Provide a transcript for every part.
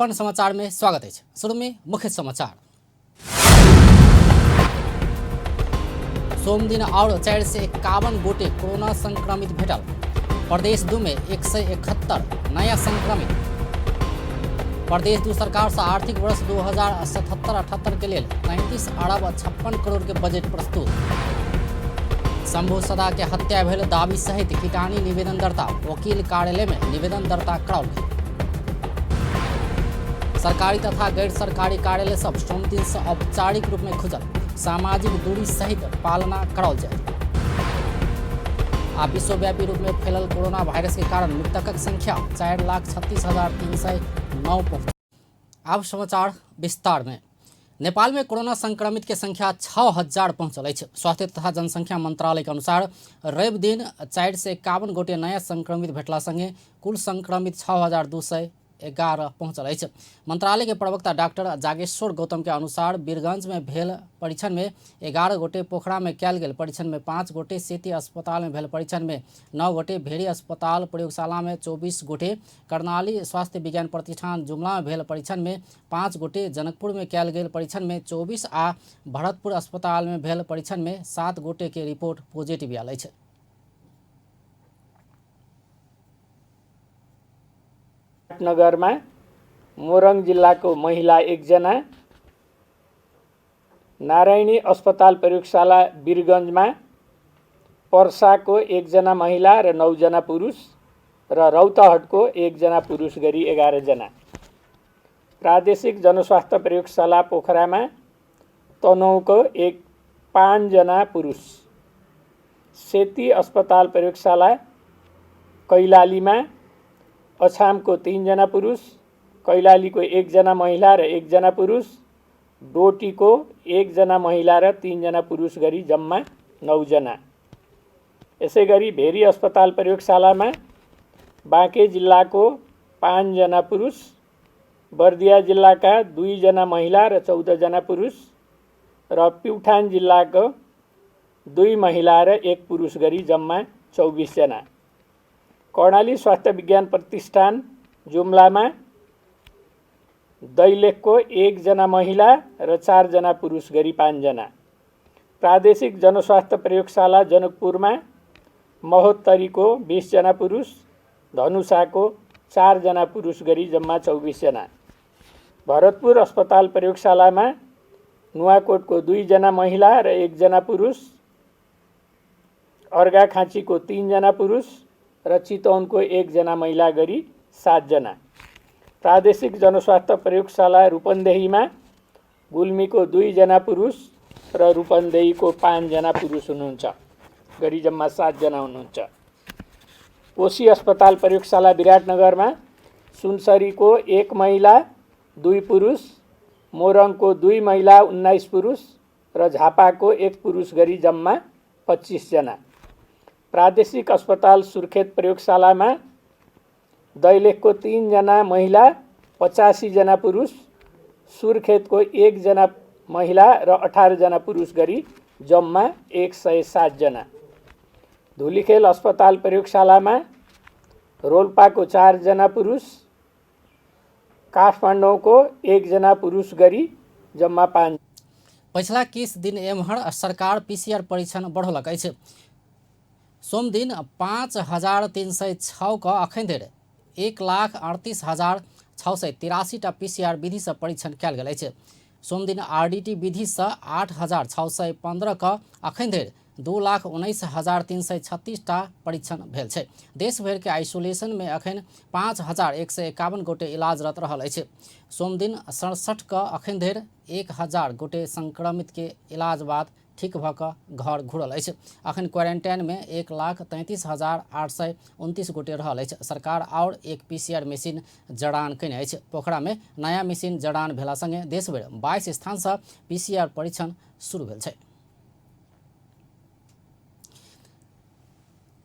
अपन समाचार में स्वागत अछि। शुरू में मुख्य समाचार। सोमदिन और 451 गोटे कोरोना संक्रमित भेटल। प्रदेश 2 में 171 नया संक्रमित। प्रदेश 2 सरकार से आर्थिक वर्ष 2077-78 के लेल 33 अरब 56 करोड़ के बजट प्रस्तुत। शंभू सदा के हत्या भेल दावी सहित किटानी निवेदन दर्ता, वकील कार्यालय में निवेदन दर्ता कराओल गेल। सरकारी तथा गैर सरकारी कार्यालय सब सोमदिन से औपचारिक रूप में खुजल, सामाजिक दूरी सहित पालना कराओल जाए। आ विश्वव्यापी रूप में फैलल कोरोना वायरस के कारण मृतकक संख्या 4,36,309 पहुंच। आब समाचार विस्तार में। नेपाल में कोरोना संक्रमित के संख्या 6000 पहुंचल अछि। स्वास्थ्य तथा जनसंख्या मंत्रालय के अनुसार रवि दिन 451 गोटे नया संक्रमित भेटला संगे कुल संक्रमित 6211 पहुंचल अछि। मंत्रालय के प्रवक्ता डॉक्टर जागेश्वर गौतम के अनुसार वीरगंज में भेल परीक्षण में 11 गोटे, पोखरा में कयल गेल परीक्षण में 5 गोटे, सेती अस्पताल में भेल परीक्षण में 9 गोटे, भेड़ी अस्पताल प्रयोगशाला में 24 गोटे, कर्णाली स्वास्थ्य विज्ञान प्रतिष्ठान जुमला में भेल परीक्षण में 5 गोटे, जनकपुर में कयल गेल परीक्षण में 24 आ भरतपुर अस्पताल में भेल परीक्षण में 7 गोटे के रिपोर्ट पॉजिटिव आयल अछि। नगरमा मोरङ जिल्लाको महिला एकजना, नारायणी अस्पताल प्रयोगशाला वीरगञ्जमा पर्साको एकजना महिला र 9 पुरुष र रौतहटको एकजना पुरुष गरी 11 जना। प्रादेशिक जनस्वास्थ्य प्रयोगशाला पोखरामा तनहुँको 5 पुरुष, सेती अस्पताल प्रयोगशाला कैलालीमा अछामको 3 पुरुष, कैलालीको 1 महिला र 1 पुरुष, डोटीको 1 महिला र 3 पुरुष गरी जम्मा 9। यसै गरी भेरी अस्पताल प्रयोगशालामा बाँके जिल्लाको 5 पुरुष, बर्दिया जिल्लाका 2 महिला र 14 पुरुष र प्युठान जिल्लाको 2 महिला र 1 पुरुष गरी जम्मा 24। कर्णाली स्वास्थ्य विज्ञान प्रतिष्ठान जुम्लामा दैलेखको 1 महिला र 4 पुरुष गरी 5। प्रादेशिक जनस्वास्थ्य प्रयोगशाला जनकपुरमा महोत्तरीको 20 पुरुष, धनुषाको 4 पुरुष गरी जम्मा 24। भरतपुर अस्पताल प्रयोगशालामा नुवाकोटको 2 महिला र 1 पुरुष, अर्घाखाँचीको 3 पुरुष र चितवनको 1 महिला गरी 7। प्रादेशिक जनस्वास्थ्य प्रयोगशाला रूपन्देहीमा गुल्मीको 2 पुरुष र रूपन्देहीको 5 पुरुष हुनुहुन्छ गरी जम्मा 7 हुनुहुन्छ। कोशी अस्पताल प्रयोगशाला विराटनगरमा सुनसरीको 1 महिला 2 पुरुष, मोरङको 2 महिला 19 पुरुष र झापाको 1 पुरुष गरी जम्मा 25। प्रादेशिक अस्पताल सुर्खेत प्रयोगशालामा दैलेखको 3 महिला 85 पुरुष, सुर्खेतको 1 महिला र 18 पुरुष गरी जम्मा 107। धुलीखेल अस्पताल प्रयोगशालामा रोल्पाको 4 पुरुष, काठमाडौँको 1 पुरुष गरी जम्मा 5। पछिला किछु दिन एम्हर सरकार पीसीआर परीक्षण बढ़ौलक अछि। सोमदिन 5306 क अखन धरि 1,38,683 टा पीसीआर विधिसँ परीक्षण कयल गेल अछि। सोमदिन आरडीटी विधिसँ 8615 क अखन धरि 2,19,336 टा परीक्षण भेल छै। देशभरि के आइसोलेशन में अखन 5151 गोटे इलाजरत रहल अछि। सोमदिन 67 क अखन धरि 1000 गोटे संक्रमित के इलाज बाद ठीक भऽ कऽ घर घुरल अछि। अखन क्वारेंटाइन में 1,33,829 गोटे रहल अछि। सरकार आओर एक पीसीआर मशीन जड़ान कयने अछि। पोखरा में नया मशीन जड़ान भेला संगे देशभरि 22 स्थान सँ पीसीआर परीक्षण शुरू भेल छै।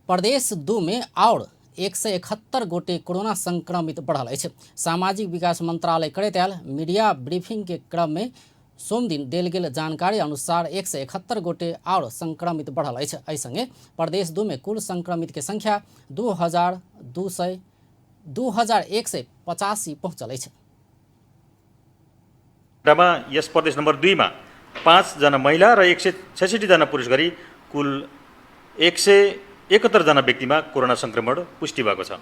प्रदेश 2 में आओर 171 गोटे कोरोना संक्रमित बढ़ल अछि। सामाजिक विकास मंत्रालय करैत आयल मीडिया ब्रीफिंग के क्रम में सोमदिन देल गेल जानकारी अनुसार 171 गोटे आओर संक्रमित बढ़ल अछि। एहि संगे प्रदेश 2 में कुल संक्रमित के संख्या 2185 पहुँचल अछि। मा यस प्रदेश नम्बर 2 मा 5 जना महिला र 166 जना पुरुष गरी कुल 171 जना व्यक्तिमा कोरोना संक्रमण पुष्टि भएको छ।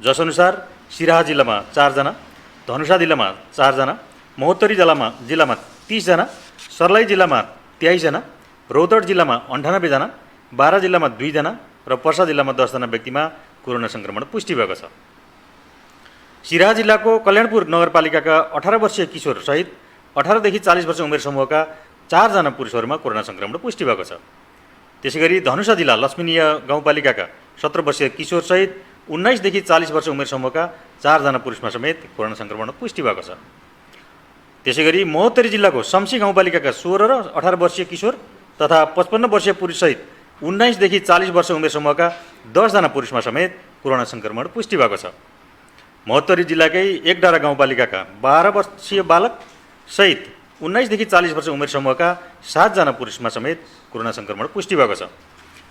जसअनुसार सिराहा जिल्लामा 4 जना, धनुषा जिल्लामा 4 जना, महोत्तरी जिल्लामा 30 जना, सर्लाही जिल्लामा 23 जना, रौतहट जिल्लामा 98 जना, बारा जिल्लामा 2 जना र पर्सा जिल्लामा 10 जना व्यक्तिमा कोरोना संक्रमण पुष्टि भएको छ। सिराहा जिल्लाको कल्याणपुर नगरपालिकाका 18 वर्षीय किशोर सहित 18 देखि 40 वर्ष उमेर समूहका 4 जना पुरुषहरूमा कोरोना संक्रमण पुष्टि भएको छ। त्यसैगरी धनुषा जिल्ला लक्ष्मीनिया गाउँपालिकाका 17 वर्षीय किशोर सहित 19 देखि 40 वर्ष उमेर समूहका 4 जना पुरुषमा समेत कोरोना संक्रमण पुष्टि भएको छ। त्यसैगरी महोत्तरी जिल्लाको सम्सी गाउँपालिकाका 16 र 18 वर्षीय किशोर तथा 55 वर्षीय पुरुष सहित 19 देखि 40 वर्ष उमेर समूहका 10 जना पुरुषमा समेत कोरोना संक्रमण पुष्टि भएको छ। महोत्तरी जिल्लाकै एकडाँडा गाउँपालिकाका 12 वर्षीय बालक सहित 19 देखि 40 वर्ष उमेर समूहका 7 जना पुरुषमा समेत कोरोना संक्रमण पुष्टि भएको छ।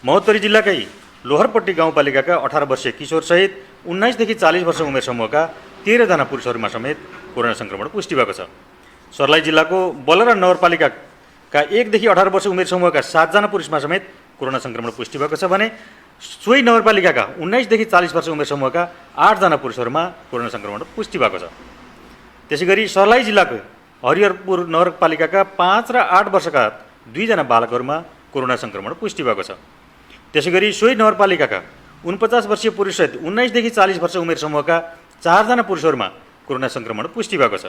महोत्तरी जिल्लाकै लोहरपट्टी गाउँपालिकाका 18 वर्षीय किशोर सहित 19 देखि 40 वर्ष उमेर समूहका 13 जना पुरुषहरूमा समेत कोरोना संक्रमण पुष्टि भएको छ। सर्लाही जिल्लाको बलरा नगरपालिकाका 1 देखि 18 वर्ष उमेर समूहका 7 जना पुरुषमा समेत कोरोना संक्रमण पुष्टि भएको छ भने सोही नगरपालिकाका 19 देखि 40 वर्ष उमेर समूहका 8 जना पुरुषहरूमा कोरोना संक्रमण पुष्टि भएको छ। त्यसैगरी सर्लाही जिल्लाको हरिहरपुर नगरपालिकाका 5 र 8 वर्षका 2 जना बालकहरूमा कोरोना संक्रमण पुष्टि भएको छ। त्यसैगरी सोही नगरपालिकाका 49 वर्षीय पुरुषसहित 19 देखि 40 वर्ष उमेर समूहका 4 जना पुरुषहरूमा कोरोना संक्रमण पुष्टि भएको छ।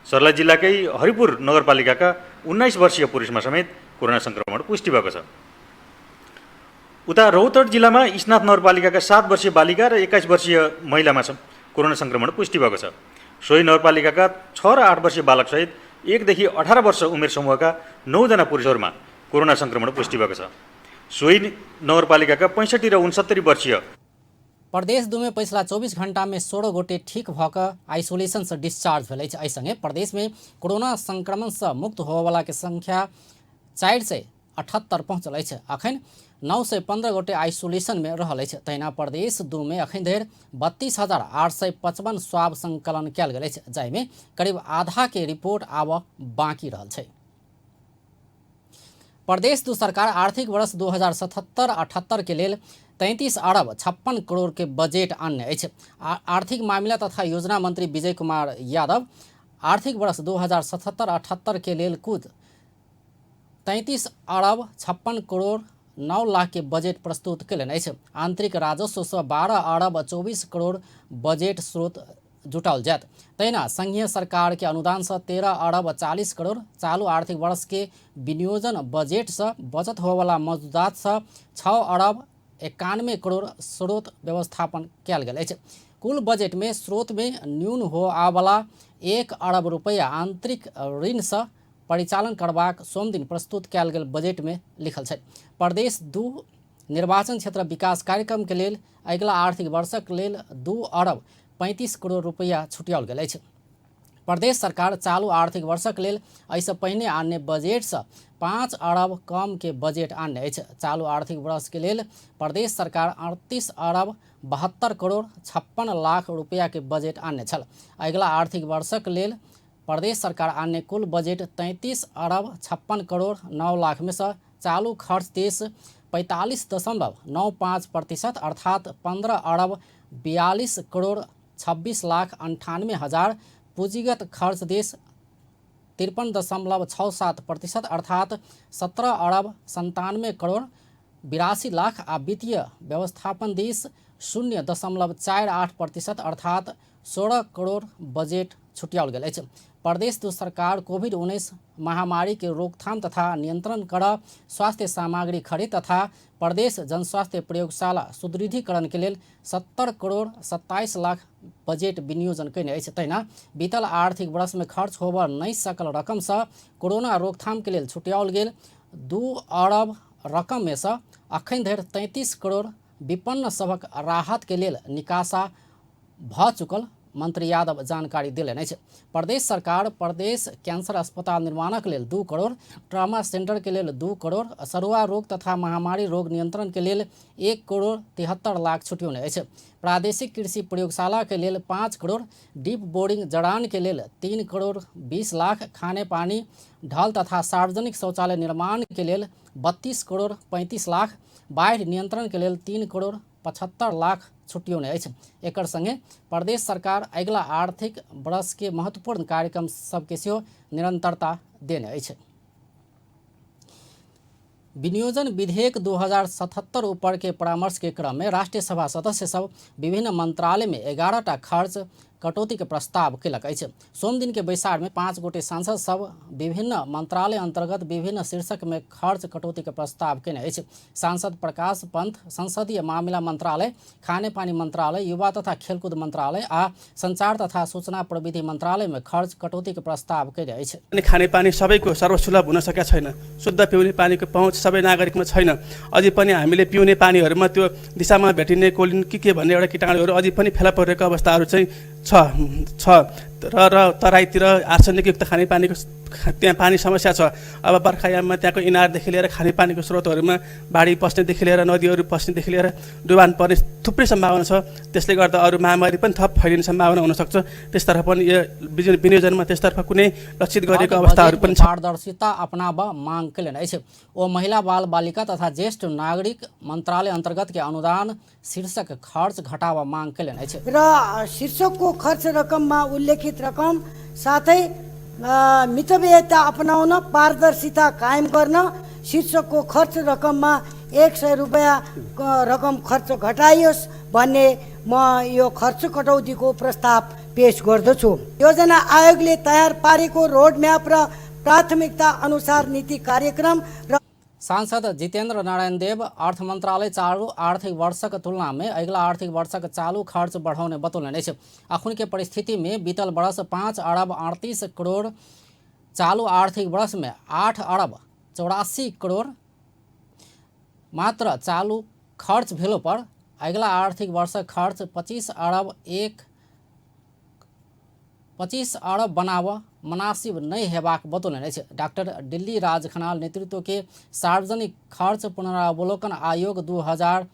सर्लाही जिल्लाकै हरिपुर नगरपालिकाका 19 वर्षीय पुरुषमा समेत कोरोना संक्रमण पुष्टि भएको छ। उता रौतहट जिल्लामा इस्नाथ नगरपालिकाका 7 वर्षीय बालिका र 21 वर्षीय महिलामा कोरोना संक्रमण पुष्टि भएको छ। सोही नगरपालिकाका 6 र 8 वर्षीय बालकसहित 1 देखि 18 वर्ष उमेर समूहका 9 जना पुरुषहरूमा कोरोना संक्रमण पुष्टि भएको छ। सोही नगरपालिकाका 65 र 69 वर्षीय प्रदेश 2 में पछिला 24 घंटा में 16 गोटे ठीक भऽ कऽ आइसोलेशन से डिस्चार्ज भेल अछि। एहि संगे प्रदेश में कोरोना संक्रमण से मुक्त होबयवला के संख्या 478 पहुँचल अछि। अखन 915 गोटे आइसोलेशन में रहल अछि। तहिना प्रदेश 2 में अखन धरि 32,855 स्वाब संकलन कयल गेल अछि, जाहिमे करीब आधा के रिपोर्ट आबऽ बाकी रहल छै। प्रदेश 2 सरकार आर्थिक वर्ष 2077-78 के लेल 33 अरब 56 करोड़ के बजट आनने अछि। आर्थिक मामिला तथा योजना मंत्री विजय कुमार यादव आर्थिक वर्ष 2077-78 के लेल कुल 33 अरब 56 करोड़ 9 लाख के बजट प्रस्तुत कयलनि अछि। आंतरिक राजस्वसँ 12 अरब 24 करोड़ बजट स्रोत जुटाओल जायत। तहिना संघीय सरकार के अनुदानसँ 13 अरब 40 करोड़, चालू आर्थिक वर्ष के विनियोजन बजटसँ बचत होबयवला मौजूदातसँ 6 अरब 91 करोड़ स्रोत व्यवस्थापन कयल गेल अछि। कुल बजट में स्रोत में न्यून होआवला 1 अरब रुपैआ आंतरिक ऋणसँ परिचालन करबाक सोमदिन प्रस्तुत कयल गेल बजट में लिखल छै। प्रदेश 2 निर्वाचन क्षेत्र विकास कार्यक्रम के लेल अगिला आर्थिक वर्षक लेल 2 अरब 35 करोड़ रुपैआ छुटियाओल गेल अछि। प्रदेश सरकार चालू आर्थिक वर्षक लेल एहिसँ पहिने आनने बजटसँ 5 अरब कम के बजट आनने अछि। चालू आर्थिक वर्ष के लेल प्रदेश सरकार 38 अरब 72 करोड़ 56 लाख रुपैआ के बजट आनने छल। अगिला आर्थिक वर्षक लेल प्रदेश सरकार आनने कुल बजट 33 अरब 56 करोड़ 9 लाख में से चालू खर्च देश 45.95% अर्थात 15 अरब 42 करोड़ 26 लाख 98 हजार, पूंजीगत खर्च देश 53.67% अर्थात 17 अरब 97 करोड़ 82 लाख आ वित्तीय व्यवस्थापन दिस 0.48% अर्थात 16 करोड़ बजट छुटियाओल गेल अछि। प्रदेश 2 सरकार कोविड-19 महामारी के रोकथाम तथा नियंत्रण कर स्वास्थ्य सामग्री खरीद तथा प्रदेश जनस्वास्थ्य प्रयोगशाला सुदृढ़ीकरण के लेल 70 करोड़ 27 लाख बजट विनियोजन कयने अछि। तहिना बीतल आर्थिक वर्ष में खर्च होबय नहि सकल रकमसँ कोरोना रोकथाम के लेल छुटियाओल गेल 2 अरब रकम में से अखन धरि 33 करोड़ विपन्न सभक राहत के लेल निकासा भऽ चुकल मंत्री यादव जानकारी देलनि अछि। प्रदेश सरकार प्रदेश कैंसर अस्पताल निर्माणक लेल 2 करोड़, ट्रामा सेंटर के लेल 2 करोड़, सरुआ रोग तथा महामारी रोग नियंत्रण के लेल 1 करोड़ 73 लाख छुट्यौने अछि। प्रादेशिक कृषि प्रयोगशाला के लेल 5 करोड़, डीप बोरिंग जड़ान के लेल 3 करोड़ 20 लाख, खाने पानी ढल तथा सार्वजनिक शौचालय निर्माण के लेल 32 करोड़ 35 लाख, बाढ़ि नियंत्रण के लेल 3 करोड़ 75 लाख छुट्यौने अछि। एकर संगे प्रदेश सरकार अगिला आर्थिक वर्ष के महत्वपूर्ण कार्यक्रम सबके सेहो निरंतरता देने अछि। विनियोजन विधेयक 2077 ऊपर के परामर्श के क्रम में राष्ट्रीय सभा सदस्य सब विभिन्न मंत्रालय में 11 टा खर्च कटौती के प्रस्ताव केलक अछि। सोमदिन के बैसार में 5 गोटे सांसद सब विभिन्न मंत्रालय अंतर्गत विभिन्न शीर्षक में खर्च कटौती के प्रस्ताव केने अछि। सांसद प्रकाश पंत संसदीय मामिला मंत्रालय, खानेपानी मंत्रालय, युवा तथा खेलकूद मंत्रालय आ संचार तथा सूचना प्रविधि मंत्रालय में खर्च कटौती के प्रस्ताव केने अछि। अनि खानेपानी सबैको सर्वसुलभ हुन सकेको छैन, शुद्ध पिउने पानीको पहुँच सबै नागरिकमा छैन। अझै पनि हामीले पिउने पानीहरूमा त्यो दिशामा भेटिने कोलिन के के भन्ने एउटा कीटाणुहरू अझै पनि फेला परिरहेको अवस्थाहरू चाहिँ छ। र तराईतिर आर्सेनिकयुक्त खानेपानीको त्यहाँ पानी समस्या छ। अब बर्खायाममा त्यहाँको इनारदेखि लिएर खानेपानीको स्रोतहरूमा बाढी पस्नेदेखि लिएर नदीहरू पस्नेदेखि लिएर डुबान पर्ने थुप्रै सम्भावना छ। त्यसले गर्दा अरू महामारी पनि थप फैलिने सम्भावना हुनसक्छ। त्यसतर्फ पनि यो विनियोजनमा त्यसतर्फ कुनै लक्षित गरिएको अवस्थाहरू पनि छ। पारदर्शिता अपनाब मांग केलनि अछि। ओ महिला बाल बालिका तथा ज्येष्ठ नागरिक मंत्रालय अंतर्गत के अनुदान शीर्षक खर्च घटाब मांग केलनि अछि। र शीर्षकको खर्च रकममा उल्लेखित रकम साथै मितव्ययता अपनाउन, पारदर्शिता कायम गर्न शीर्षकको खर्च रकममा 100 रुपैयाँ रकम खर्च घटाइयोस् भन्ने म यो खर्च कटौतीको प्रस्ताव पेश गर्दछु। योजना आयोगले तयार पारेको रोडम्याप र प्राथमिकता अनुसार नीति कार्यक्रम र सांसद जितेन्द्र नारायण देव अर्थ मंत्रालय चालू आर्थिक वर्षक तुलना में अगिला आर्थिक वर्षक चालू खर्च बढ़ौने बतौलनि अछि। अखुन के परिस्थिति में बीतल वर्ष 5 अरब 38 करोड़, चालू आर्थिक वर्ष में 8 अरब 84 करोड़ मात्र चालू खर्च भेलो पर अगिला आर्थिक वर्षक खर्च 25 अरब बनाब मुनासिब नहि हेबाक बतौलनि अछि। डॉक्टर दिल्ली राज खनाल नेतृत्व के सार्वजनिक खर्च पुनरावलोकन आयोग 2000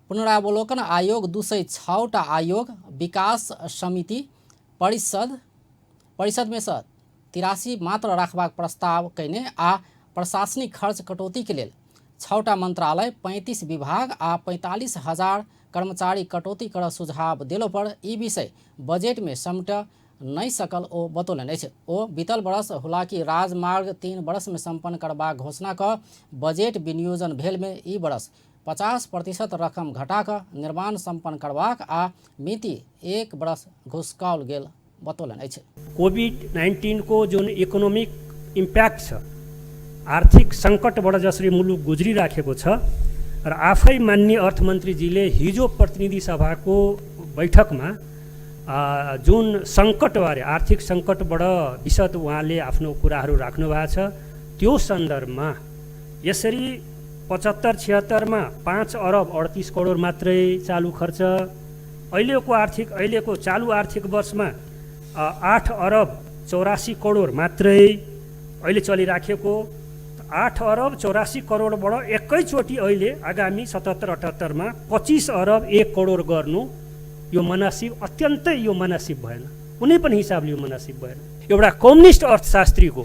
पुनरावलोकन आयोग 206 टा आयोग, विकास समिति, परिषद में से 83 मात्र राखबाक प्रस्ताव कयने आ प्रशासनिक खर्च कटौती के लेल 6 टा मंत्रालय, 35 विभाग आ 45,000 कर्मचारी कटौती कर सुझाव देलो पर ई विषय बजट में समट नहि सकल ओ बतौलनि अछि। ओ बीतल वर्ष हुलाकी राजमार्ग 3 वर्ष में सम्पन्न करबाक घोषणा क बजट विनियोजन भेल में ई वर्ष 50% रकम घटा क निर्माण सम्पन्न करबाक आ मिति 1 वर्ष घुसकाओल गेल बतौलनि अछि। कोभिड-19 को जुन इकोनोमिक इम्प्याक्ट छ, आर्थिक सङ्कटबाट जसरी मुलुक गुज्रिराखेको छ र आफै माननीय अर्थमन्त्रीजीले हिजो प्रतिनिधि सभाको बैठकमा जुन सङ्कटबारे, आर्थिक सङ्कटबाट विशद उहाँले आफ्नो कुराहरू राख्नु भएको छ, त्यो सन्दर्भमा यसरी 75-76 5 अरब 38 करोड मात्रै चालु खर्च, अहिलेको चालु आर्थिक वर्षमा 8 अरब 84 करोड मात्रै अहिले चलिराखेको 8 अरब 84 करोडबाट एकैचोटि अहिले आगामी 77-78 25 अरब 1 करोड गर्नु यो मनासिब, अत्यन्तै यो मनासिब भएन, कुनै पनि हिसाबले यो मनासिब भएन। एउटा कम्युनिस्ट अर्थशास्त्रीको,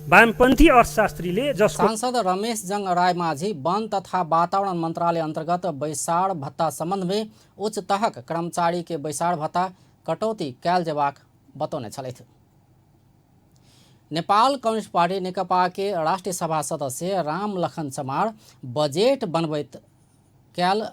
वामपन्थी अर्थशास्त्रीले जसको सांसद रमेश जंग रायमाझी वन तथा वातावरण मंत्रालय अंतर्गत बैसार भत्ता संबंध में उच्च तहक कर्मचारी के बैसार भत्ता कटौती कयल जेबाक बतौने छलथि। नेपाल कम्युनिस्ट पार्टी नेकपा के राष्ट्रिय सभा सदस्य राम लखन चमार बजेट बनबैत कयल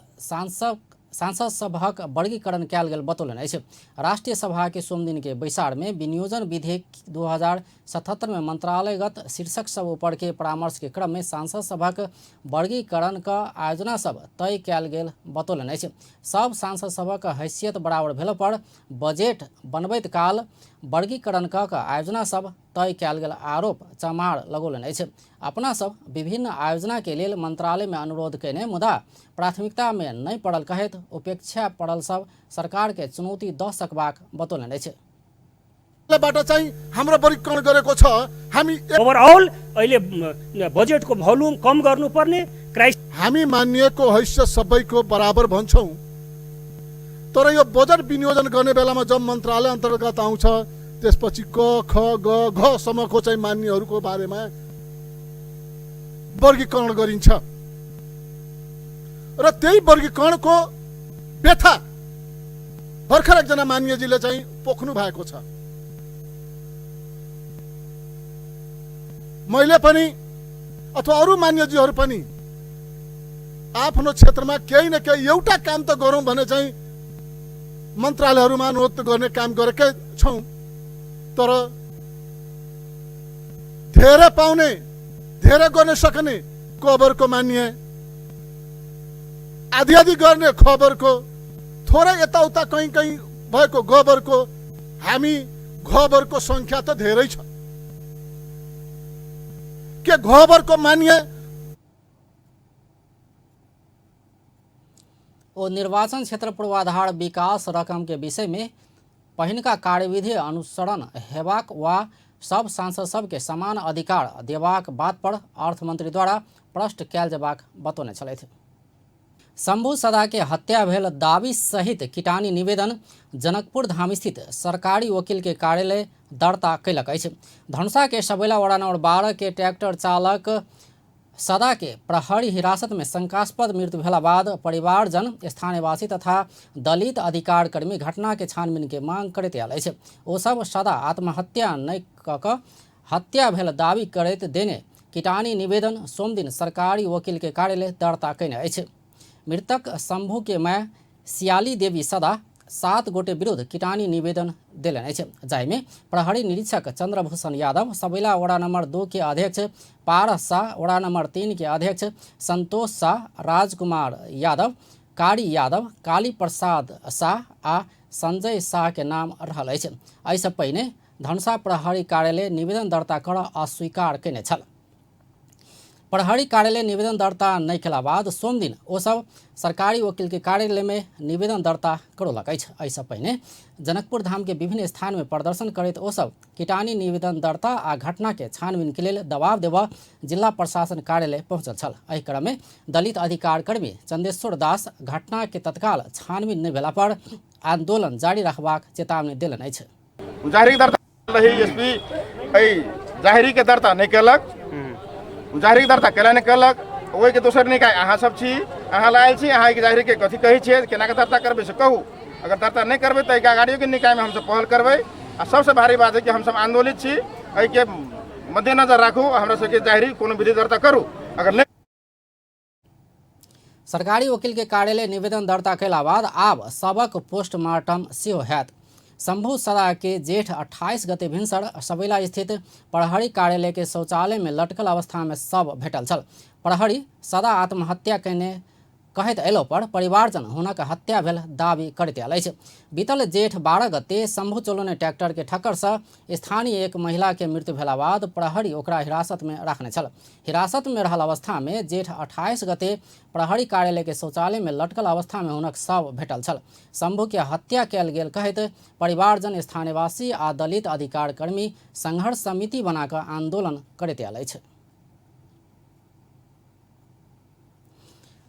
सांसद सभक वर्गीकरण कयल गेल बतौलनि अछि। राष्ट्रिय सभा के सोमदिन के बैसार में विनियोजन विधेयक 2077 में मंत्रालयगत शीर्षक सब ऊपर के परामर्श के क्रम में सांसद सभक वर्गीकरण क आयोजना सब तय कयल गेल बतौलनि अछि। सब सांसद सभक हैसियत बराबर भेला पर बजेट बनबैत काल वर्गीकरण क आयोजना सब तय कयल गेल आरोप चमार लगौलनि अछि। अपना सब विभिन्न आयोजना के लेल मंत्रालय में अनुरोध कयने मुदा प्राथमिकता में नहि पड़ल कहैत उपेक्षा पड़ल सब सरकार के चुनौती दऽ सकबाक बतौलनि अछि। बाट चाहिँ हाम्रो वर्गीकरण गरेको छ। हामी ओभरअल अहिले बजेटको भोल्युम कम गर्नुपर्ने हामी मानिएको हैसियत सबैको बराबर भन्छौँ, तर यो बजेट विनियोजन गर्ने बेलामा जब मन्त्रालय अन्तर्गत आउँछ त्यसपछि क ख ग घ सम्मको चाहिँ मान्यहरूको बारेमा वर्गीकरण गरिन्छ र त्यही वर्गीकरणको व्यथा भर्खर एकजना मान्यजीले चाहिँ पोख्नु भएको छ। मैले पनि अथवा अरू मान्यजीहरू पनि आफ्नो क्षेत्रमा केही न केही एउटा काम त गरौँ भने चाहिँ मन्त्रालयहरूमा अनुरोध गर्ने काम गरेकै छौँ, तर धेरै पाउने धेरै गर्न सक्ने कबरको मान्य, आधी आधी गर्ने खबरको, थोरै यताउता कहीँ कहीँ भएको गोबरको, हामी गोबरको सङ्ख्या त धेरै छ। के गोबरको मान्य ओ निर्वाचन क्षेत्र पूर्वाधार विकास रकम के विषय में पहिनका कार्यविधि अनुसरण हेबाक वा सब सांसद सबके समान अधिकार देबाक बात पर अर्थमंत्री द्वारा प्रश्न कयल जेबाक बतौने छलथि। शंभू सदा के हत्या भेल दावी सहित किटानी निवेदन जनकपुर धाम स्थित सरकारी वकील के कार्यालय दर्ता कयलक अछि। धनुषा के सबैला वडा नंबर 12 के ट्रैक्टर चालक सदा के प्रहरी हिरासत में शंकास्पद मृत्यु भेला बाद परिवारजन, स्थानीयवासी तथा दलित अधिकार कर्मी घटना के छानबीन के मांग करैत आयल अछि। ओ सब सदा आत्महत्या नहि कऽ कऽ हत्या भेल दावी करैत देने किटानी निवेदन सोमदिन सरकारी वकील के कार्यालय दर्ता कयने अछि। मृतक शंभू के माय सियाली देवी सदा 7 गोटे विरुद्ध किटानी निवेदन देलनि अछि, जाहिमे प्रहरी निरीक्षक चंद्रभूषण यादव, सबैला वडा नंबर 2 के अध्यक्ष पारस शाह, वडा नंबर 3 के अध्यक्ष संतोष शाह, राजकुमार यादव, कारी यादव, काली प्रसाद शाह आ संजय शाह के नाम रहल अछि। एहिसँ पहिने धनुषा प्रहरी कार्यालय निवेदन दर्ता कर अस्वीकार कयने छल। प्रहरी कार्यालय निवेदन दर्ता नहि कयला बाद सोमदिन ओ सब सरकारी वकील के कार्यालय में निवेदन दर्ता करौलक अछि। एहिसँ पहिने जनकपुर धाम के विभिन्न स्थान में प्रदर्शन करैत ओ सब किटानी निवेदन दर्ता आ घटना के छानबीन के लेल दबाव देबऽ जिला प्रशासन कार्यालय पहुँचल छल। एहि क्रम में दलित अधिकार कर्मी चंदेश्वर दास घटना के तत्काल छानबीन नहि भेला पर आंदोलन जारी रखबाक चेतावनी देलनि अछि। जाहिर दर्ता रही एसपी एहि जाहिरी के दर्ता नहि केलक, जाहिरी दर्ता केला नहि केलक, ओहिके दोसर निकाय अहाँ सब छी, अहाँ लायल छी, अहाँ जाहिरी के कथी कहै छियै, केना के दर्ता करबै से कहू। अगर दर्ता नहि करबै तऽ एहिके अगाड़ियोके निकायमे हमसब पहल करबै। आ सबसँ भारी बात है कि हमसब आन्दोलित छी, एहिके मद्देनजर राखू, हमरा सबके जाहिरी कोनो विधि दर्ता करू। अगर नहि सरकारी वकील के कार्यालय निवेदन दर्ता कयला बाद आब सबक पोस्टमार्टम सेहो हैत। शंभू सदा के जेठ 28 गते भिनसर सबैला स्थित प्रहरी कार्यालय के शौचालय में लटकल अवस्था में शव भेटल छल। प्रहरी सदा आत्महत्या कयने कहैत अयलो पर परिवारजन हुनक हत्या भेल दावी करैत आयल अछि। बीतल जेठ 12 गते शंभू चलौने ट्रैक्टर के ठक्कर से स्थानीय एक महिला के मृत्यु भेला बाद प्रहरी ओकरा हिरासत में राखने छल। हिरासत में रहल अवस्था में जेठ 28 गते प्रहरी कार्यालय के शौचालय में लटकल अवस्था में हुनक शव भेटल छल। शंभू के हत्या कयल गेल कहैत परिवारजन, स्थानीयवासी आ दलित अधिकार कर्मी संघर्ष समिति बनाकऽ आंदोलन करैत आयल अछि।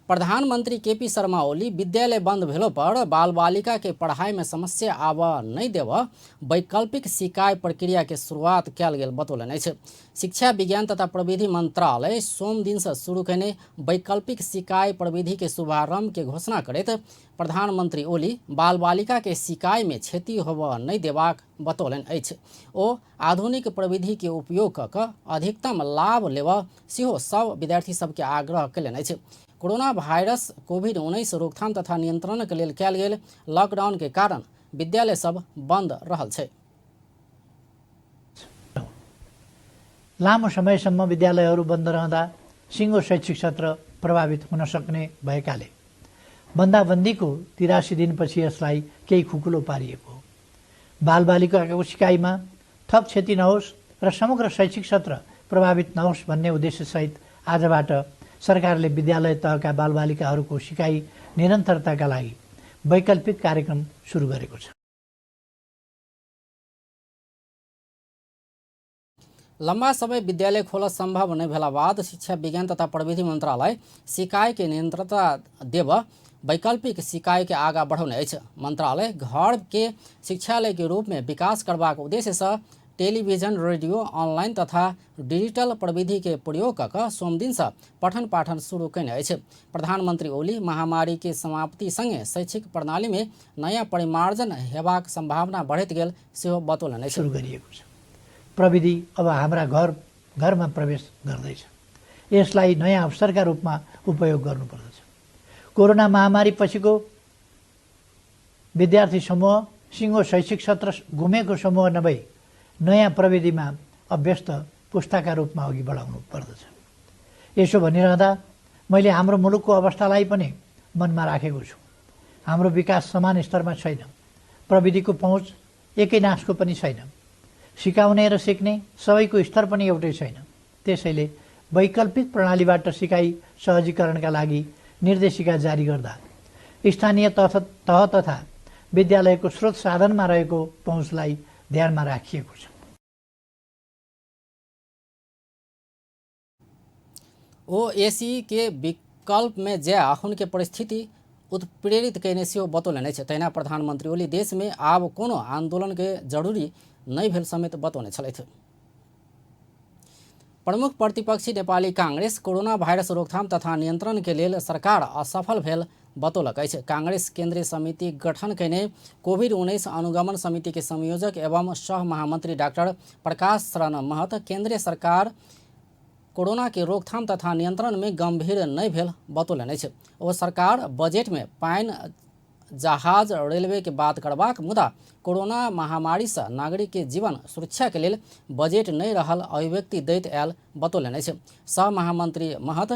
प्रधानमंत्री केपी शर्मा ओली विद्यालय बंद भेलो पर बाल बालिका के पढ़ाई में समस्या आबऽ नहि देबऽ वैकल्पिक सिकाई प्रक्रिया के शुरुआत कयल गेल बतौलनि अछि। शिक्षा विज्ञान तथा प्रविधि मंत्रालय सोम दिन से शुरू कयने वैकल्पिक सिकाई प्रविधि के शुभारंभ के घोषणा करैत प्रधानमंत्री ओली बाल बालिका के सिकाई में क्षति होबऽ नहि देबाक बतौलनि अछि। ओ आधुनिक प्रविधि के उपयोग कऽ कऽ अधिकतम लाभ लेबऽ सेहो सब विद्यार्थी सबके आग्रह कयलनि अछि। कोरोना वायरस कोविड-19 रोकथाम तथा नियंत्रणक लेल कयल गेल लॉकडाउन के कारण विद्यालय सब बंद रहल छै। लामो समयसम्म विद्यालयहरू बन्द रहँदा सिङ्गो शैक्षिक सत्र प्रभावित हुन सक्ने भएकाले बन्दाबन्दीको 83 दिनपछि यसलाई केही खुकुलो पारिएको हो। बालबालिकाको सिकाइमा थप क्षति नहोस् र समग्र शैक्षिक सत्र प्रभावित नहोस् भन्ने उद्देश्यसहित आजबाट सरकारले विद्यालय तहका बालबालिकाहरूको सिकाइ निरन्तरताका लागि वैकल्पिक कार्यक्रम सुरु गरेको छ। लम्बा समय विद्यालय खोल सम्भव नहि भेला बाद शिक्षा विज्ञान तथा प्रविधि मन्त्रालय सिकाइ के निरन्तरता देब वैकल्पिक सिकाइ के आगाँ बढ़ौने अछि। मंत्रालय घर के शिक्षालय के रूप में विकास करबाक उद्देश्य से टेलीविजन, रेडियो, ऑनलाइन तथा डिजिटल प्रविधि के प्रयोग कऽ कऽ सोमदिन से पठन पाठन शुरू कयने अछि। प्रधानमंत्री ओली महामारी के समाप्ति संगे शैक्षिक प्रणाली में नयाँ परिमार्जन हेबाक संभावना बढ़ैत गेल सेहो बतौलनि अछि। सुरु गरिएको छ। प्रविधि अब हाम्रा घर घरमा प्रवेश गर्दैछ। यसलाई नयाँ अवसरका रूपमा उपयोग गर्नुपर्दछ। कोरोना महामारी पछिको विद्यार्थी समूह सिङ्गो शैक्षिक सत्र गुमेको समूह नभई नयाँ प्रविधिमा अभ्यस्त पुस्ताका रूपमा अघि बढाउनु पर्दछ। यसो भनिरहँदा मैले हाम्रो मुलुकको अवस्थालाई पनि मनमा राखेको छु। हाम्रो विकास समान स्तरमा छैन, प्रविधिको पहुँच एकै नासको पनि छैन, सिकाउने र सिक्ने सबैको स्तर पनि एउटै छैन। त्यसैले वैकल्पिक प्रणालीबाट सिकाइ सहजीकरणका लागि निर्देशिका जारी गर्दा स्थानीय तह तथा विद्यालयको स्रोत साधनमा रहेको पहुँचलाई ध्यानमा राखिएको छ। ओ एसी के विकल्प में जय अखुन के परिस्थिति उत्प्रेरित कयने सेहो बतौलनि अछि। तहिना प्रधानमंत्री ओली देश में आब कोनो आंदोलन के जरूरी नहि भेल समेत बतौने छलथि। प्रमुख प्रतिपक्षी नेपाली कांग्रेस कोरोना वायरस रोकथाम तथा नियंत्रण के लेल सरकार असफल भेल बतौलक अछि। कांग्रेस केंद्रीय समिति गठन कयने कोविड-19 अनुगमन समिति के संयोजक एवं सह महामंत्री डॉक्टर प्रकाश शरण महत केंद्रीय सरकार कोरोना के रोकथाम तथा नियंत्रण में गंभीर नहि भेल बतौलनि अछि। ओ सरकार बजट में पानि, जहाज, रेलवे के बात करबाक मुदा कोरोना महामारी से नागरिक के जीवन सुरक्षा के लेल बजट नहि रहल अभिव्यक्ति दैत आयल बतौलनि अछि। सह महामंत्री महत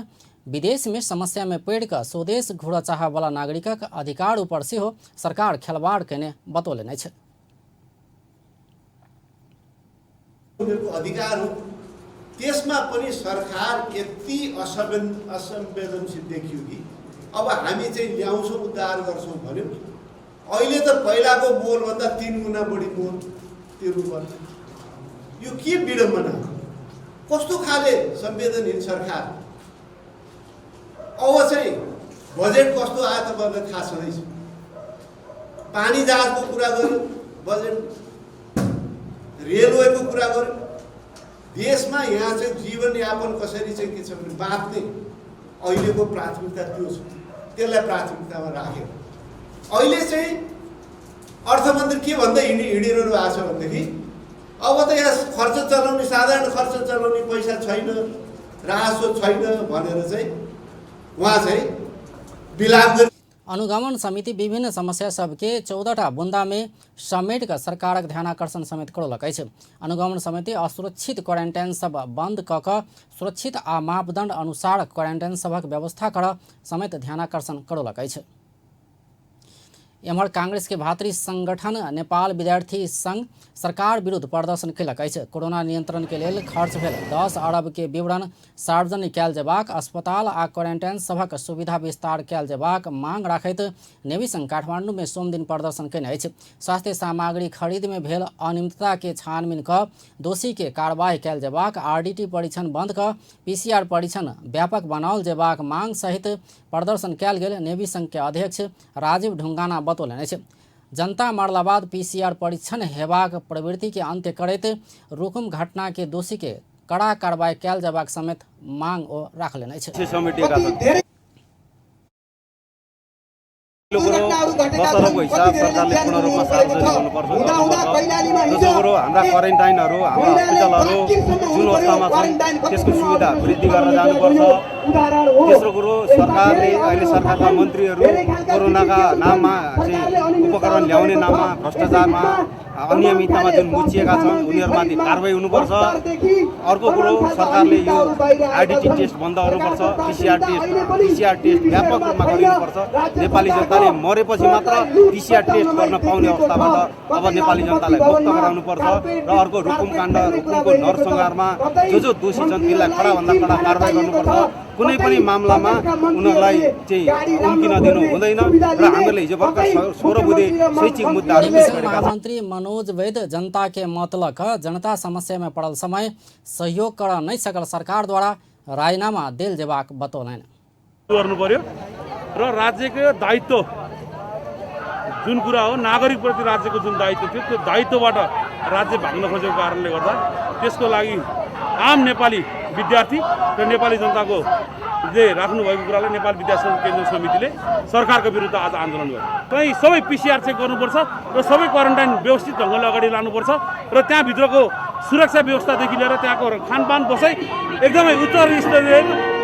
विदेश में समस्या में पड़ि कऽ स्वदेश घुरऽ चाहऽवला नागरिकक अधिकार ऊपर सेहो सरकार खेलवाड़ कयने बतौलनि अछि। उनीहरूको अधिकार हो, त्यसमा पनि सरकार यति असंवेदनशील देखियो कि अब हामी चाहिँ ल्याउँछौँ, उद्धार गर्छौँ भन्यो। अहिले त पहिलाको मोलभन्दा 3 गुणा बढी मोल तिर्नुपर्छ। यो के विडम्बना हो? कस्तो खाले संवेदनहीन सरकार? अब चाहिँ बजेट कस्तो आयो तपाईँहरूलाई थाहा छँदैछ। पानी जहाजको कुरा गर्यो बजेट, रेलवेको कुरा गर्यो। देशमा यहाँ चाहिँ जीवनयापन कसरी चाहिँ के छ भने बाँच्ने अहिलेको प्राथमिकता त्यो छ, त्यसलाई प्राथमिकतामा राखेर अहिले चाहिँ अर्थमन्त्री के भन्दै हिँडिरहनु भएको छ भनेदेखि अब त यहाँ खर्च चलाउने, साधारण खर्च चलाउने पैसा छैन, राजस्व छैन भनेर चाहिँ उहाँ चाहिँ विलाप गरी। अनुगमन समिति विभिन्न समस्या सबके 14टा बुंदा में समेट कऽ सरकारक ध्यानाकर्षण समेत करौलक अछि। अनुगमन समिति असुरक्षित क्वारेंटाइन सब बंद कऽ कऽ सुरक्षित आ मापदंड अनुसार क्वारेंटाइन सभक व्यवस्था करऽ समेत ध्यानाकर्षण करौलक अछि। एम्हर कांग्रेस के भातृ संगठन नेपाल विद्यार्थी संघ सरकार विरुद्ध प्रदर्शन कयलक अछि। कोरोना नियंत्रण के लेल खर्च भेल 10 अरब के विवरण सार्वजनिक कयल जेबाक, अस्पताल आ क्वारेंटाइन सभक सुविधा विस्तार कयल जेबाक मांग राखैत नेवी संघ काठमांडू में सोमदिन प्रदर्शन कयने अछि। स्वास्थ्य सामग्री खरीद में भेल अनियमितता के छानबीन कऽ दोषी के कार्रवाई कयल जेबाक, आरडीटी परीक्षण बंद कऽ पीसीआर परीक्षण व्यापक बनाओल जेबाक मांग सहित प्रदर्शन कयल गेल नेवी संघ के अध्यक्ष राजीव ढुंगाना बतौलनि अछि। जनता मरला बाद पीसीआर परीक्षण हेबाक प्रवृत्ति के अंत्य करैत रुकुम घटना के दोषी के कड़ा कार्रवाई कयल जेबाक समेत मांग ओ राखलनि अछि। दस अरबको हिसाब सरकारले पूर्ण रूपमा सार्वजनिक गर्नुपर्छ। दोस्रो कुरो हाम्रा क्वारेन्टाइनहरू, हाम्रा हस्पिटलहरू जुन अवस्थामा छन् त्यसको सुविधा वृद्धि गरेर जानुपर्छ। तेस्रो कुरो, सरकारले अहिले सरकारका मन्त्रीहरू कोरोनाका नाममा चाहिँ उपकरण ल्याउने नाममा भ्रष्टाचारमा अनियमिततामा जुन मुछिएका छन् उनीहरूमाथि कारवाही हुनुपर्छ। अर्को कुरो, सरकारले यो आइडिटी टेस्ट बन्द गर्नुपर्छ, पिसिआर टेस्ट व्यापक रूपमा गरिनुपर्छ। नेपाली जनताले मरेपछि मात्र पिसिआर टेस्ट गर्न पाउने अवस्थाबाट अब नेपाली जनतालाई मुक्त गराउनुपर्छ। र अर्को, रुकुम काण्ड, रुकुमको नरसंहारमा जो जो दोषी छन् तिनलाई कडाभन्दा कडा कारवाही गर्नुपर्छ। कुनै पनि मामलामा उनीहरूलाई चाहिँ उम्किन दिनु हुँदैन। र हामीले हिजो भर्खर 16 बुँदे शैक्षिक मुद्दाहरू पेश गरेका छौँ। महामन्त्री मनोज वैद्य जनता के मत लऽ कऽ जनता समस्या में पड़ल समय सहयोग करऽ नहि सकल सरकार द्वारा राजीनामा देल जेबाक बतौलनि। गर्नु पर्यो र राज्यको दायित्व जुन कुरा हो, नागरिकप्रति राज्यको जुन दायित्व थियो त्यो दायित्वबाट राज्य भाग्न खोजेको कारणले गर्दा त्यसको लागि आम नेपाली विद्यार्थी र नेपाली जनताको जे राख्नुभएको कुरालाई नेपाल विद्यार्थी केन्द्रीय समितिले सरकारको विरुद्ध आज आन्दोलन गर्यो। कहीँ सबै पिसिआर चेक गर्नुपर्छ र सबै क्वारेन्टाइन व्यवस्थित ढङ्गले अगाडि लानुपर्छ र त्यहाँभित्रको सुरक्षा व्यवस्थादेखि लिएर त्यहाँको खानपान बसाइ एकदमै उच्च स्तरीय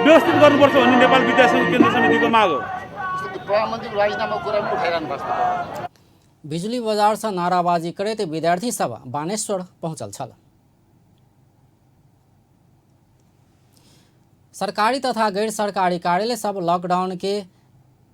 व्यवस्थित गर्नुपर्छ भन्ने नेपाल विद्यार्थी केन्द्रीय समितिको माग हो। बिजुली बाजार से नाराबाजी करैत विद्यार्थी सब बानेश्वर पहुंचल छल। सरकारी तथा गैर सरकारी कार्यालय सब लॉकडाउन के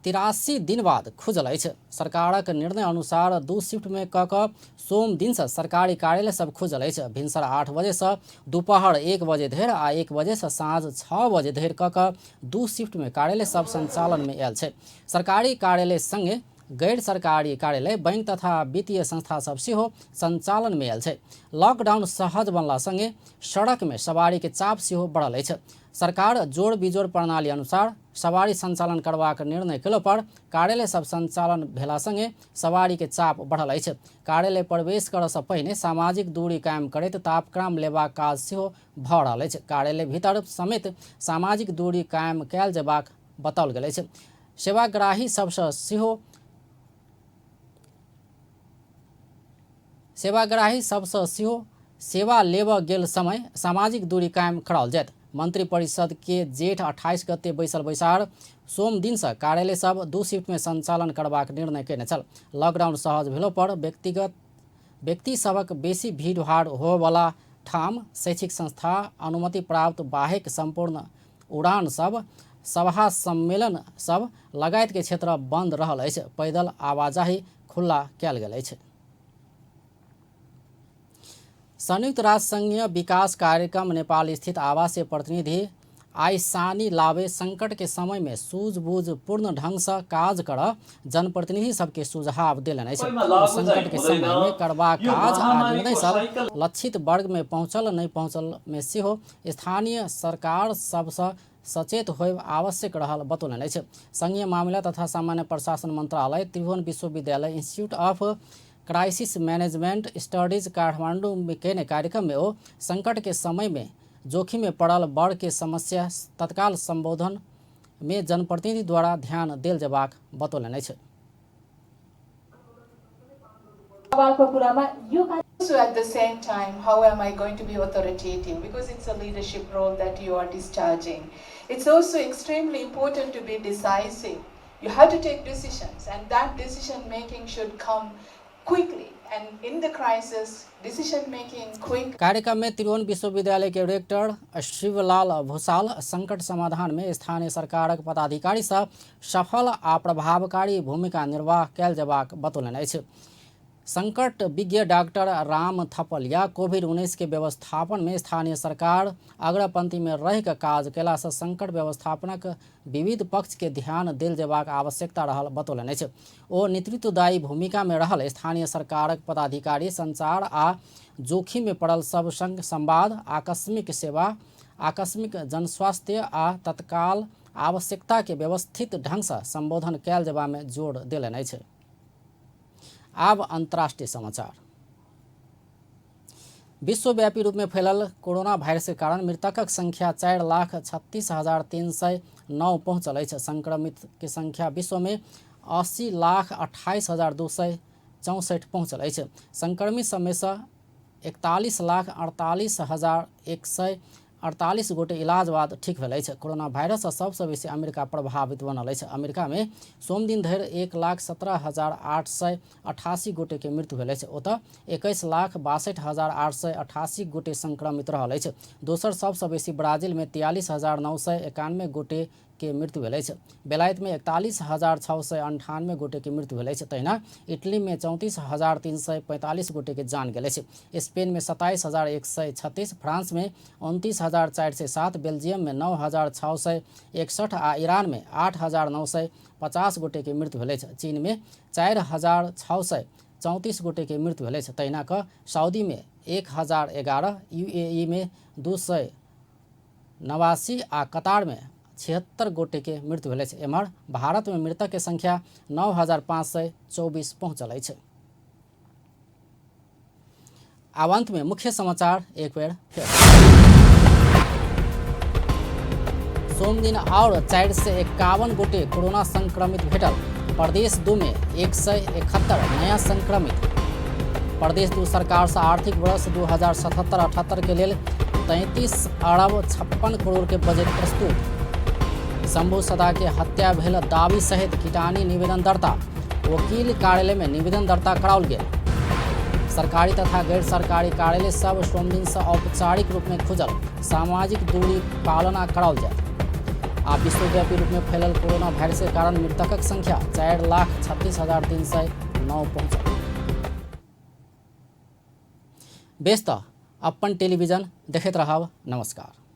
83 दिन बाद खुजल अछि। सरकारक निर्णय अनुसार 2 शिफ्ट में क क सोम दिन से सरकारी कार्यालय सब खुजल अछि। भिनसर 8 बजे से दोपहर 1 बजे धरि आ 1 बजे से साँझ 6 बजे धरि क क 2 शिफ्ट में कार्यालय सब संचालन में आयल छै। सरकारी कार्यालय संगे गैर सरकारी कार्यालय, बैंक तथा वित्तीय संस्था सब सेहो संचालन में आयल छै। लॉकडाउन सहज बनला संगे सड़क में सवारी के चाप सेहो बढ़ल अछि। सरकार जोड़ बिजोड़ प्रणाली अनुसार सवारी संचालन करबाक निर्णय केलो पर कार्यालय सब संचालन भेला संगे सवारी के चाप बढ़ल अछि। कार्यालय प्रवेश करऽ से पहिने सामाजिक दूरी कायम करैत तापक्रम लेबाक काज सेहो भऽ रहल अछि। कार्यालय भीतर समेत सामाजिक दूरी कायम कयल जेबाक बताओल गेल अछि। सेवाग्राही सबसँ सेहो सेवा लेबऽ गेल समय सामाजिक दूरी कायम कराओल जायत। मंत्री परिषद के जेठ 28 गते बैसल बैसार सोम दिन से कार्यालय सब 2 शिफ्ट में संचालन करबाक निर्णय केने छल। लॉकडाउन सहज भेलो पर व्यक्ति सभक बेसी भीड़भाड़ होवला ठाम, शैक्षिक संस्था, अनुमति प्राप्त बाहेक संपूर्ण उड़ान सब, सभा सम्मेलन सब लगायत के क्षेत्र बंद रहल अछि। पैदल आवाजाही खुल्ला कयल गेल अछि। संयुक्त राष्ट्र संघीय विकास कार्यक्रम नेपाल स्थित आवासीय प्रतिनिधि आइसानी लावे संकट के समय में सूझबूझपूर्ण ढंग से काज कर जनप्रतिनिधि सबके सुझाव देलनि अछि। संकट के समय में करबाक काज आ निर्णय सब लक्षित वर्ग में पहुँचल नहि पहुँचल में सेहो स्थानीय सरकार सबसँ सचेत होयब आवश्यक रहल बतौलनि अछि। संघीय मामिला तथा सामान्य प्रशासन मंत्रालय, त्रिभुवन विश्वविद्यालय, institute of crisis management studies Kathmandu में केने कार्यक्रम में ओ संकट के समय में जोखिम में पड़ल वर्ग के समस्या तत्काल संबोधन में जनप्रतिनिधि द्वारा ध्यान देल जेबाक बतौलनि अछि। Also at the same time, how am I going to be authoritative? Because it's a leadership role that you are discharging. It's also extremely important to be decisive. You have to take decisions, and that decision making should come quickly. And in the crisis, decision making quick. कार्यक्रम में त्रिभुवन विश्वविद्यालय के rector Shivlal Bhusal संकट समाधान में स्थानीय सरकारक पदाधिकारी सब सफल आ प्रभावकारी भूमिका निर्वाह कयल जेबाक बतौलनि अछि। संकट विज्ञ डॉक्टर राम थपलिया कोविड-19 के व्यवस्थापन में स्थानीय सरकार अग्रपंक्ति में रहि कऽ काज कयला से संकट व्यवस्थापनक विविध पक्ष के ध्यान देल जेबाक आवश्यकता रहल बतौलनि अछि। ओ नेतृत्वदायी भूमिका में रहल स्थानीय सरकारक पदाधिकारी संचार आ जोखिम में पड़ल सब संग संवाद, आकस्मिक सेवा, आकस्मिक जनस्वास्थ्य आ तत्काल आवश्यकता के व्यवस्थित ढंग से संबोधन कयल जेबा में जोर देलनि अछि। आब अंतर्राष्ट्रीय समाचार। विश्वव्यापी रूप में फैलल कोरोना वायरस के कारण मृतकक संख्या 4,36,309 पहुंचल अछि। संक्रमित के संख्या विश्व में 80,28,264 पहुंचल अछि। संक्रमित सबमें से 41,48,100 48 गोटे इलाज बाद ठीक भेल अछि। कोरोना वायरस सबसँ बेसी अमेरिका प्रभावित बनल अछि। अमेरिका में सोमदिन धरि 1,17,888 गोटे के मृत्यु भेल अछि। ओतऽ 21,62,888 गोटे संक्रमित रहल अछि। दोसर सबसँ बेसी ब्राजील में 43,991 गोटे के मृत्यु भेल अछि। बेलायत में 41,698 गोटे के मृत्यु भेल अछि। तहिना इटली में 34,345 गोटे के जान गेल अछि। स्पेन में 27,136, फ्रांस में 29,407, बेल्जियम में 9,661 आ ईरान में 8,950 गोटे के मृत्यु भेल अछि। चीन में 4,634 गोटे के मृत्यु भेल अछि। तहिना कऽ सऊदी में 1,011, यूएई में 289 आ कतार में 76 गोटे के मृत्यु भेल अछि। एम्हर भारत में मृतक के संख्या 9,524 पहुंचल अछि। आब अंत में मुख्य समाचार एक बेर फेर। सोमदिन और 451 गोटे कोरोना संक्रमित भेटल। प्रदेश 2 में 171 नया संक्रमित। प्रदेश 2 सरकार से आर्थिक वर्ष 2077-78 के लेल 33 अरब 56 करोड़ के बजट प्रस्तुत। शंभू सदा के हत्या भेल दावी सहित किटानी निवेदन दर्ता। वकील कार्यालय में निवेदन दर्ता कराओल गेल। सरकारी तथा गैर सरकारी कार्यालय सब सोमदिन से औपचारिक रूप में खुजल। सामाजिक दूरी पालना कराओल जायत। आ विश्वव्यापी रूप में फैलल कोरोना वायरस के कारण मृतकक संख्या 4,36,309 पहुंचल। बेस तऽ अपन टेलीविजन देखैत रहब। नमस्कार।